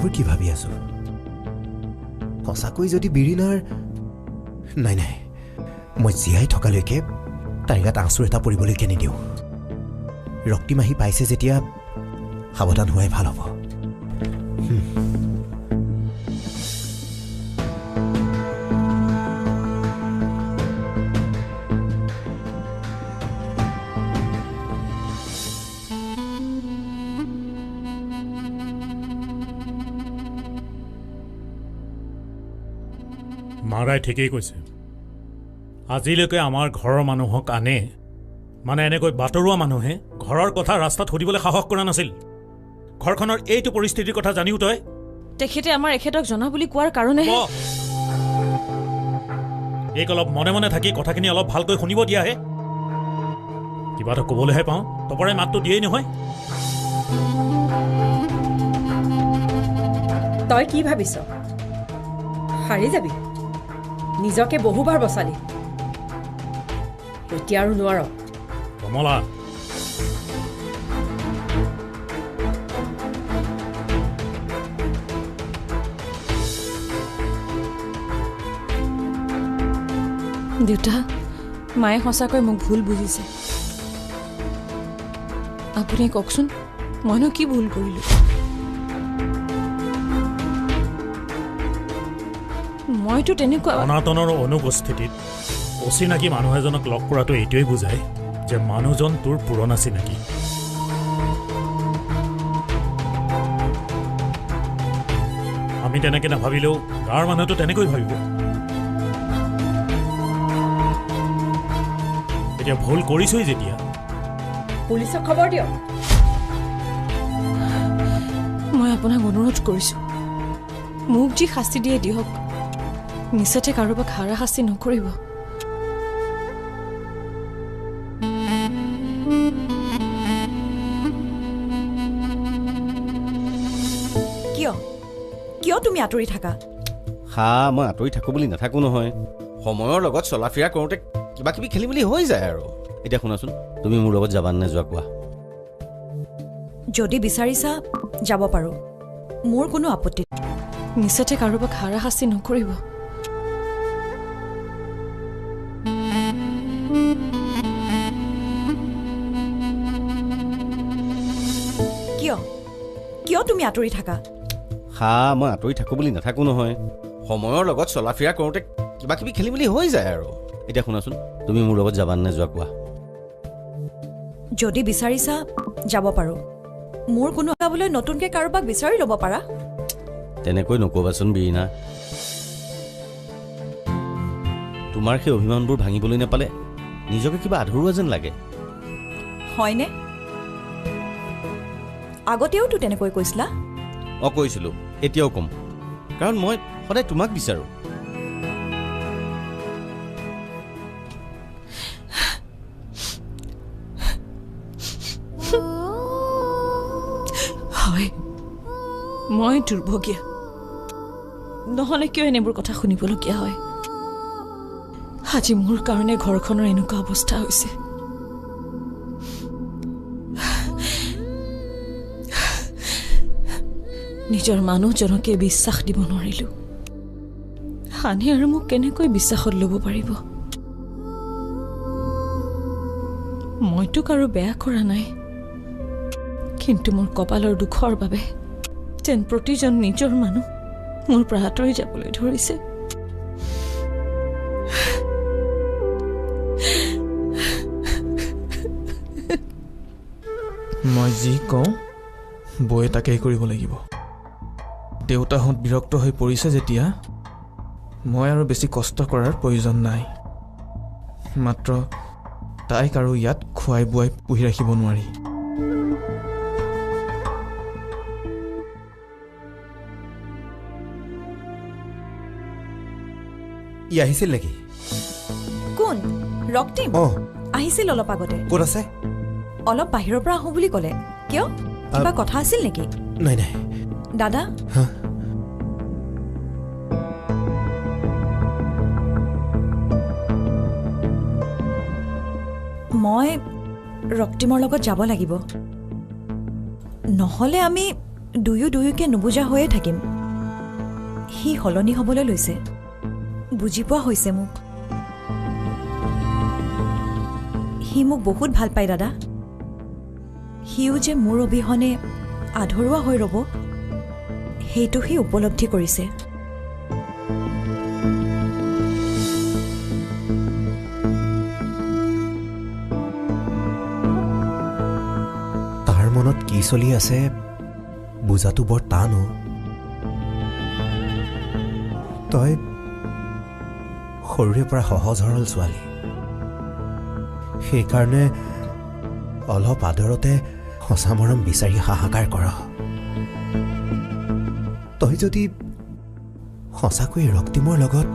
এইবোৰ কি ভাবি আছো? সঁচাকৈ যদি বিৰিণাৰ, নাই নাই, মই জীয়াই থকালৈকে তাইৰ গাত আঁচোৰ এটা পৰিবলৈকে নিদিওঁ। ৰক্তিম আহি পাইছে যেতিয়া সাৱধান হোৱাই ভাল হ'ব। মাৰাই ঠিকেই কৈছে, আজিলৈকে আমাৰ ঘৰৰ মানুহক আনে মানে এনেকৈ বাটৰুৱা মানুহে ঘৰৰ কথা ৰাস্তাত সুধিবলৈ সাহস কৰা নাছিল। ঘৰখনৰ এইটো পৰিস্থিতিৰ কথা জানিও তই? তেখেতে আমাৰ এখেতক জনা বুলি কোৱাৰ কাৰণে এইক অলপ মনে মনে থাকি কথাখিনি অলপ ভালকৈ শুনিব দিয়াহে। কিবা এটা ক'বলৈহে পাওঁ, তপৰাই মাতটো দিয়েই নহয়। তই কি ভাবিছ, সাৰি যাবি? নিজকে বহুবাৰ বচালি, এতিয়া আৰু নোৱাৰ। কমলা, দেউতা, মায়ে সঁচাকৈ মোক ভুল বুজিছে। আপুনি কওকচোন, মইনো কি ভুল কৰিলোঁ? মইতো তেনেকুৱা। অনাটনৰ অনুপস্থিতিত অচিনাকি মানুহ এজনক লগ কৰাটো এইটোৱেই বুজায় যে মানুহজন তোৰ পুৰণা চিনাকি। আমি তেনেকৈ নাভাবিলেও গাঁৱৰ মানুহেতো তেনেকৈ ভাবিব। এতিয়া ভুল কৰিছোৱেই যেতিয়া, পুলিচক খবৰ দিয়ক। মই আপোনাক অনুৰোধ কৰিছোঁ, মোক যি শাস্তি দিয়ে দিয়ক, মিছাতে কাৰোবাক হাৰাশাস্তি নকৰিব। কিয় কিয় তুমি আঁতৰি থাকা? হা, মই আঁতৰি থাকোঁ বুলি নাথাকোঁ নহয়, সময়ৰ লগত চলা ফিৰা কৰোঁতে কিবা কিবি খেলি মেলি হৈ যায় আৰু। এতিয়া শুনাচোন, তুমি মোৰ লগত যাবা নে যোৱা কোৱা? যদি বিচাৰিছা যাব পাৰোঁ, মোৰ কোনো আপত্তি। মিছাতে কাৰোবাক হাৰাশাস্তি নকৰিব। কিয় কিয় তুমি আঁতৰি থাকা? হা, মই আঁতৰি থাকোঁ বুলি নাথাকোঁ নহয়, সময়ৰ লগত চলা ফিৰা কৰোঁতে কিবা কিবি খেলি মেলি হৈ যায় আৰু। এতিয়া শুনাচোন, তুমি মোৰ লগত যাবা নে যোৱা কোৱা? যদি বিচাৰিছা যাব পাৰোঁ, মোৰ কোনো গাবলৈ নতুনকৈ কাৰোবাক বিচাৰি ল'ব পাৰা। তেনেকৈ নক'বাচোন বিৰিণা, তোমাৰ সেই অভিমানবোৰ ভাঙিবলৈ নাপালে নিজকে কিবা আধৰুৱা যেন লাগে। হয়নে? আগতেওতো তেনেকৈ কৈছিলা। অঁ কৈছিলোঁ, এতিয়াও ক'ম, কাৰণ মই সদায় তোমাক বিচাৰোঁ। হয়, মই দুৰ্ভগীয়া, নহ'লে কিয় এনেবোৰ কথা শুনিবলগীয়া হয়? আজি মোৰ কাৰণে ঘৰখনৰ এনেকুৱা অৱস্থা হৈছে। নিজৰ মানুহজনকে বিশ্বাস দিব নোৱাৰিলোঁ, আনে আৰু মোক কেনেকৈ বিশ্বাসত ল'ব পাৰিব? মইতো কাৰো বেয়া কৰা নাই, কিন্তু মোৰ কপালৰ দুখৰ বাবে যেন প্ৰতিজন নিজৰ মানুহ মোৰ পৰা আঁতৰি যাবলৈ ধৰিছে। মই যি কওঁ বৌয়ে তাকেই কৰিব লাগিব। দেউতাহঁত বিৰক্ত হৈ পৰিছে যেতিয়া মই আৰু বেছি কষ্ট কৰাৰ প্ৰয়োজন নাই। মাত্ৰ তাইক আৰু ইয়াত খুৱাই বোৱাই পুহি ৰাখিব নোৱাৰি। ই আহিছিল নেকি? কোন? ৰক্তিম আহিছিল অলপ আগতে। ক'ত আছে? অলপ বাহিৰৰ পৰা আহোঁ বুলি ক'লে। কিয়, কিবা কথা আছিল নেকি? নাই নাই দাদা। মই ৰক্তিমৰ লগত যাব লাগিব, নহ'লে আমি দুয়ো দুয়োকে নুবুজা হৈয়ে থাকিম। সি সলনি হ'বলৈ লৈছে, বুজি পোৱা হৈছে মোক। সি মোক বহুত ভাল পায় দাদা। সিও যে মোৰ অবিহনে আধৰুৱা হৈ ৰ'ব সেইটো সি উপলব্ধি কৰিছে। তাৰ মনত কি চলি আছে বুজাটো বৰ টান। তই সৰুৰে পৰা সহজ সৰল ছোৱালী, সেইকাৰণে অলপ আদৰতে সঁচা মৰম বিচাৰি হাহাকাৰ কৰ। তই যদি সঁচাকৈয়ে ৰক্তিমৰ লগত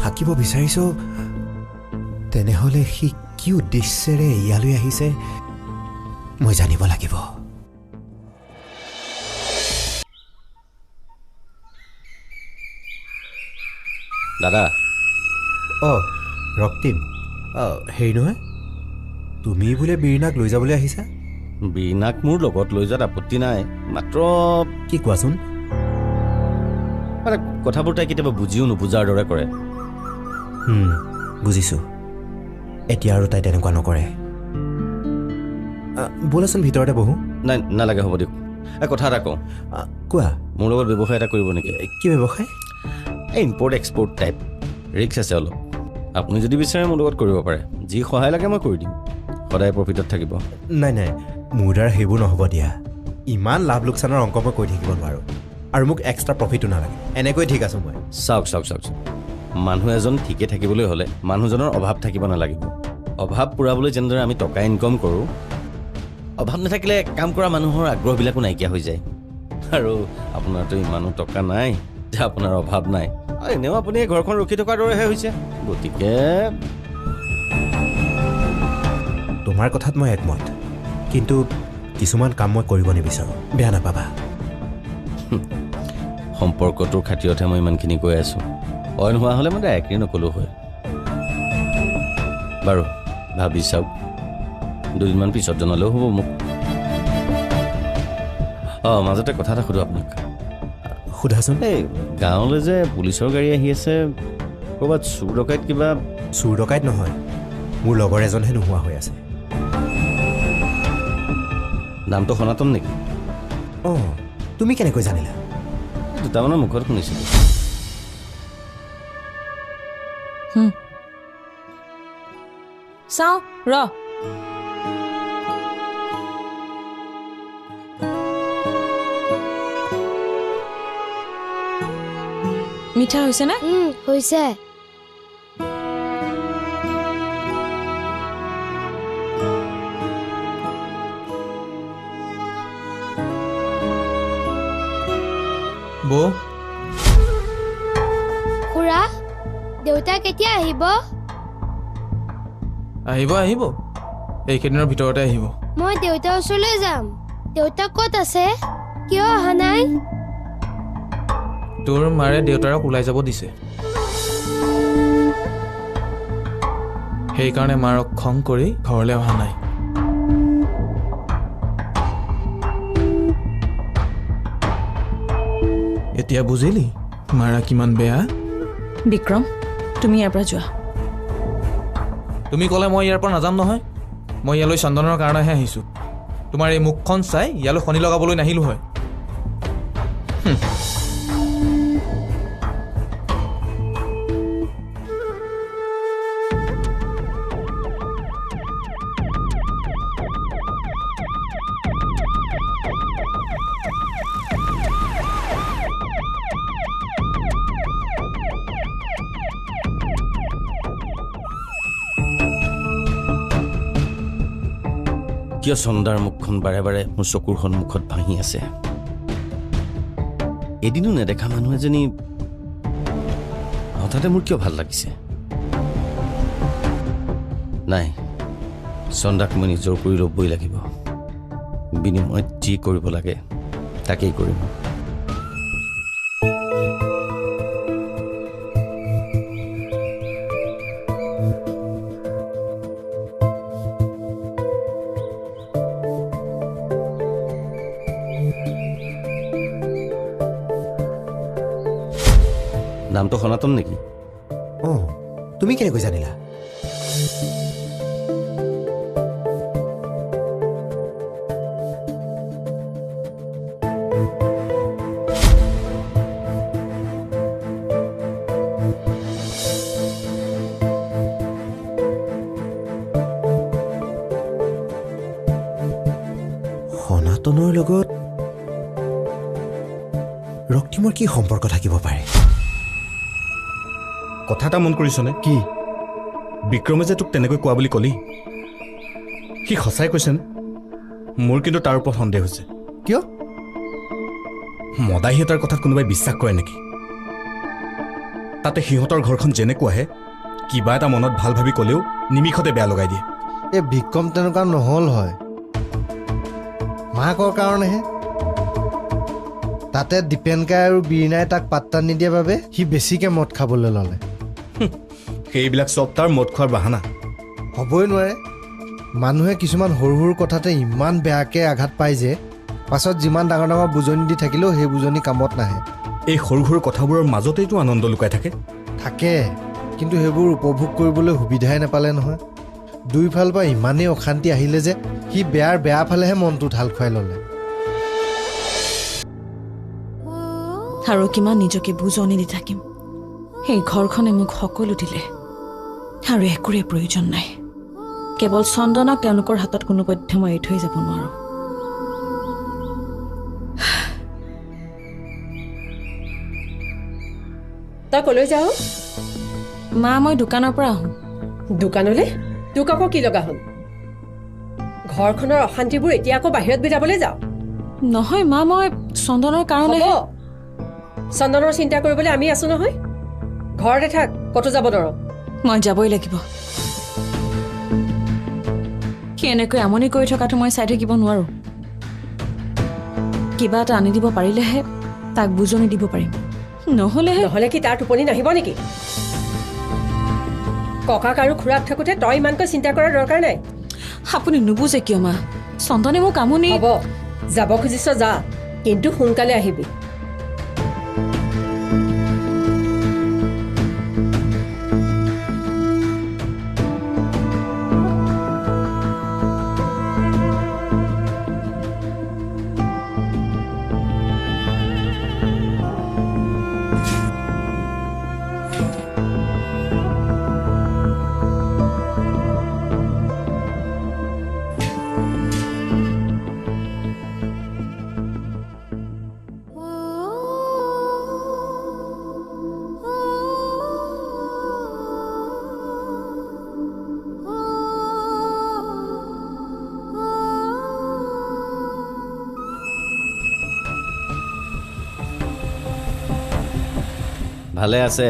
থাকিব বিচাৰিছ, তেনেহ'লে সি কি উদ্দেশ্যেৰে ইয়ালৈ আহিছে মই জানিব লাগিব। দাদা। অঁ ৰক্তিম, হেৰি নহয়, তুমি বোলে বীৰণাক লৈ যাবলৈ আহিছা? বীৰণাক মোৰ লগত লৈ যোৱাত আপত্তি নাই, মাত্ৰ কি কোৱাচোন? মানে কথাবোৰ তাই কেতিয়াবা বুজিও নুবুজাৰ দৰে কৰে। বুজিছোঁ, এতিয়া আৰু তাই তেনেকুৱা নকৰে। ব'লাচোন ভিতৰতে বহোঁ। নাই নালাগে, হ'ব দিয়ক। এই কথা এটা কওঁ। কোৱা। মোৰ লগত ব্যৱসায় এটা কৰিব নেকি? কি ব্যৱসায়? এই ইম্পৰ্ট এক্সপৰ্ট টাইপ, ৰিস্ক আছে অলপ। আপুনি যদি বিচাৰে মোৰ লগত কৰিব পাৰে, যি সহায় লাগে মই কৰি দিম, সদায় প্ৰফিটত থাকিব। নাই নাই, মোৰ দ্বাৰা সেইবোৰ নহ'ব দিয়া। ইমান লাভ লোকচানৰ অংক মই কৈ থাকিব নোৱাৰোঁ, আৰু মোক এক্সট্ৰা প্ৰফিটো নালাগে। এনেকৈ ঠিক আছোঁ মই। চাওক চাওক চাওক চাওক, মানুহ এজন ঠিকে থাকিবলৈ হ'লে মানুহজনৰ অভাৱ থাকিব নালাগিব। অভাৱ পূৰাবলৈ যেনেদৰে আমি টকা ইনকম কৰোঁ, অভাৱ নাথাকিলে কাম কৰা মানুহৰ আগ্ৰহবিলাকো নাইকিয়া হৈ যায়। আৰু আপোনাৰতো ইমানো টকা নাই যে আপোনাৰ অভাৱ নাই, আৰু এনেও আপুনি এই ঘৰখন ৰখি থকাৰ দৰেহে হৈছে। গতিকে তোমাৰ কথাত মই একমত, কিন্তু কিছুমান কাম মই কৰিব নিবিচাৰোঁ, বেয়া নাপাবা। সম্পৰ্কটোৰ খাতিৰতহে মই ইমানখিনি কৈ আছোঁ, অইন হোৱা হ'লে মই ডাইৰেক্টলি নক'লোঁ হয়। বাৰু ভাবি চাওক, দুদিনমান পিছত জনালেও হ'ব মোক। অঁ, মাজতে কথা এটা সোধোঁ আপোনাক। সোধাচোন। এই গাঁৱলৈ যে পুলিচৰ গাড়ী আহি আছে, ক'ৰবাত চুৰ ডকাইত কিবা? চুৰ ডকাইত নহয়, মোৰ লগৰ এজনহে নোহোৱা হৈ আছে। নামটো সনাতন নেকি? অঁ, তুমি কেনেকৈ জানিলা? দুটামানৰ মুখত শুনিছিলোঁ। চাওঁ ৰ। মিঠা হৈছে নে? হৈছে। বৌ। খুৰা, দেউতা কেতিয়া আহিব? আহিব আহিব, এইকেইদিনৰ ভিতৰতে আহিব। মই দেউতাৰ ওচৰলৈ যাম। দেউতা ক'ত আছে? কিয় অহা নাই? তোৰ মাৰে দেউতাৰক ওলাই যাব দিছে, সেইকাৰণে মাৰক খং কৰি ঘৰলৈ অহা নাই। এতিয়া বুজিলি মাৰা কিমান বেয়া? বিক্ৰম, তুমি ইয়াৰ পৰা যোৱা। তুমি ক'লে মই ইয়াৰ পৰা নাযাম নহয়। মই ইয়ালৈ চন্দনৰ কাৰণেহে আহিছোঁ। তোমাৰ এই মুখখন চাই ইয়ালৈ শনি লগাবলৈ নাহিলোঁ হয়। কিয় চন্দাৰ মুখখন বাৰে বাৰে মোৰ চকুৰ সন্মুখত ভাঁহি আছে? এদিনো নেদেখা মানুহ এজনী হঠাতে মোৰ কিয় ভাল লাগিছে? নাই, চন্দাক মই নিজৰ কৰি ল'বই লাগিব। বিনিময়ত যি কৰিব লাগে তাকেই কৰিম। নামটো সনাতন নেকি? অঁ, তুমি কেনেকৈ জানিলা? সনাতনৰ লগত ৰক্তিমৰ কি সম্পৰ্ক থাকিব পাৰে? কথা এটা মন কৰিছনে? কি বিক্ৰমে যে তোক তেনেকৈ কোৱা বুলি ক'লি, সি সঁচাই কৈছেনে? মোৰ কিন্তু তাৰ ওপৰত সন্দেহ হৈছে। কিয়? মদাহী এটাৰ কথাত কোনোবাই বিশ্বাস কৰে নেকি? তাতে সিহঁতৰ ঘৰখন যেনেকুৱাহে, কিবা এটা মনত ভাল ভাবি ক'লেও নিমিষতে বেয়া লগাই দিয়ে। এই বিক্ৰম তেনেকুৱা নহ'ল হয়, মাকৰ কাৰণেহে। তাতে দীপেনকাই আৰু বীৰণাই তাক পাত্তা নিদিয়াৰ বাবে সি বেছিকৈ মদ খাবলৈ ল'লে। সেইবিলাক চব তাৰ মদ খোৱাৰ বাহানা। হ'বই নোৱাৰে। মানুহে কিছুমান সৰু সৰু কথাতে ইমান বেয়াকৈ আঘাত পায় যে পাছত যিমান ডাঙৰ ডাঙৰ বুজনি দি থাকিলেও সেই বুজনি কামত নাহে। এই সৰু সৰু কথাবোৰৰ মাজতেইতো আনন্দ লুকাই থাকে। থাকে, কিন্তু সেইবোৰ উপভোগ কৰিবলৈ সুবিধাই নাপালে নহয়। দুইফালৰ পৰা ইমানেই অশান্তি আহিলে যে সি বেয়াৰ বেয়া ফালেহে মনটো ঢাল খুৱাই ল'লে। আৰু কিমান নিজকে বুজনি দি থাকিম? সেই ঘৰখনে মোক সকলো দিলে, আৰু একোৰে প্ৰয়োজন নাই। কেৱল চন্দনাক তেওঁলোকৰ হাতত কোনো পধ্যে মই এৰি থৈ যাব নোৱাৰোঁ। তই কলৈ যাওঁ? মা, মই দোকানৰ পৰা আহোঁ। দোকানলৈ? তোক আকৌ কি লগা হ'ল? ঘৰখনৰ অশান্তিবোৰ এতিয়া আকৌ বাহিৰত বিলাবলৈ যাওঁ? নহয় মা, মই চন্দনৰ কাৰণে। চন্দনৰ চিন্তা কৰিবলৈ আমি আছো নহয়। ঘৰতে থাক, ক'তো যাব নোৱাৰ। মই যাবই লাগিব। সি এনেকৈ আমনি কৰি থকাটো মই চাই থাকিব নোৱাৰোঁ। কিবা এটা আনি দিব পাৰিলেহে তাক বুজনি দিব পাৰিম, নহ'লে নহ'লে কি তাৰ টোপনি নাহিব নেকি? ককাক আৰু খুৰাক থাকোঁতে তই ইমানকৈ চিন্তা কৰাৰ দৰকাৰ নাই। আপুনি নুবুজে কিয় মা? চন্দনে মোক আমনি। হ'ব, যাব খুজিছ যা, কিন্তু সোনকালে আহিবি। ভালে আছে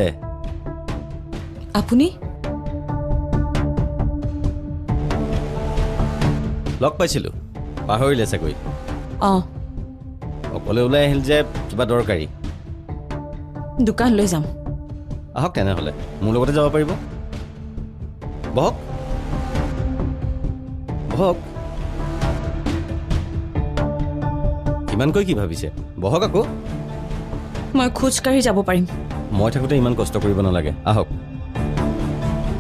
আপুনি? লগ পাইছিলোঁ, পাহৰিলে চাগৈ। অঁ, অকলে ওলাই আহিল যে, কিবা দৰকাৰী? দোকান লৈ যাম। আহক তেনেহ'লে, মোৰ লগতে যাব পাৰিব। বহক বহক। ইমানকৈ কি ভাবিছে? বহক আকৌ। মই খোজকাঢ়ি যাব পাৰিম। মই থাকোঁতে ইমান কষ্ট কৰিব নালাগে, আহক।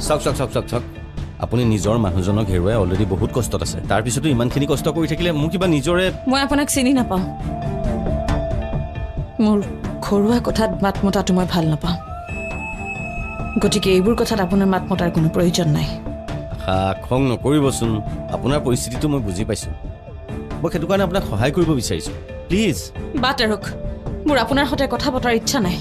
চাওক চাওক চাওক চাওক চাওক, আপুনি নিজৰ মানুহজনক হেৰুৱাই অলৰেডি বহুত কষ্টত আছে, তাৰপিছতো ইমানখিনি কষ্ট কৰি থাকিলে মোৰ কিবা নিজৰে। মই আপোনাক চিনি নাপাওঁ। মোৰ ঘৰুৱা কথাত মাত মতাটো মই ভাল নাপাওঁ, গতিকে এইবোৰ কথাত আপোনাৰ মাত মতাৰ কোনো প্ৰয়োজন নাই। খং নকৰিবচোন, আপোনাৰ পৰিস্থিতিটো মই বুজি পাইছোঁ। মই সেইটো কাৰণে আপোনাক সহায় কৰিব বিচাৰিছোঁ। প্লিজ। বাট এৰক, মোৰ আপোনাৰ সৈতে কথা পতাৰ ইচ্ছা নাই।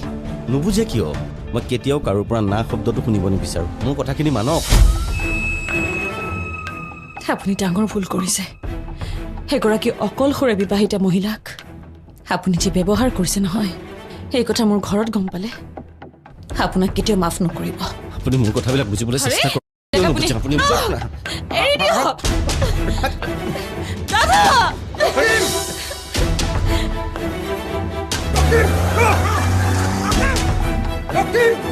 নুবুজে কিয়? মই কেতিয়াও কাৰোৰ পৰা না শব্দটো শুনিব নিবিচাৰোঁ। মোৰ কথাখিনি মানক। আপুনি ডাঙৰ ভুল কৰিছে। এগৰাকী অকলশৰে বিবাহিতা মহিলাক আপুনি যি ব্যৱহাৰ কৰিছে নহয়, সেই কথা মোৰ ঘৰত গম পালে আপোনাক কেতিয়াও মাফ নকৰিব। আপুনি মোৰ কথাবিলাক বুজিবলৈ চেষ্টা কৰক। আপুনি এৰি দিয়ক দাদা। Doctor!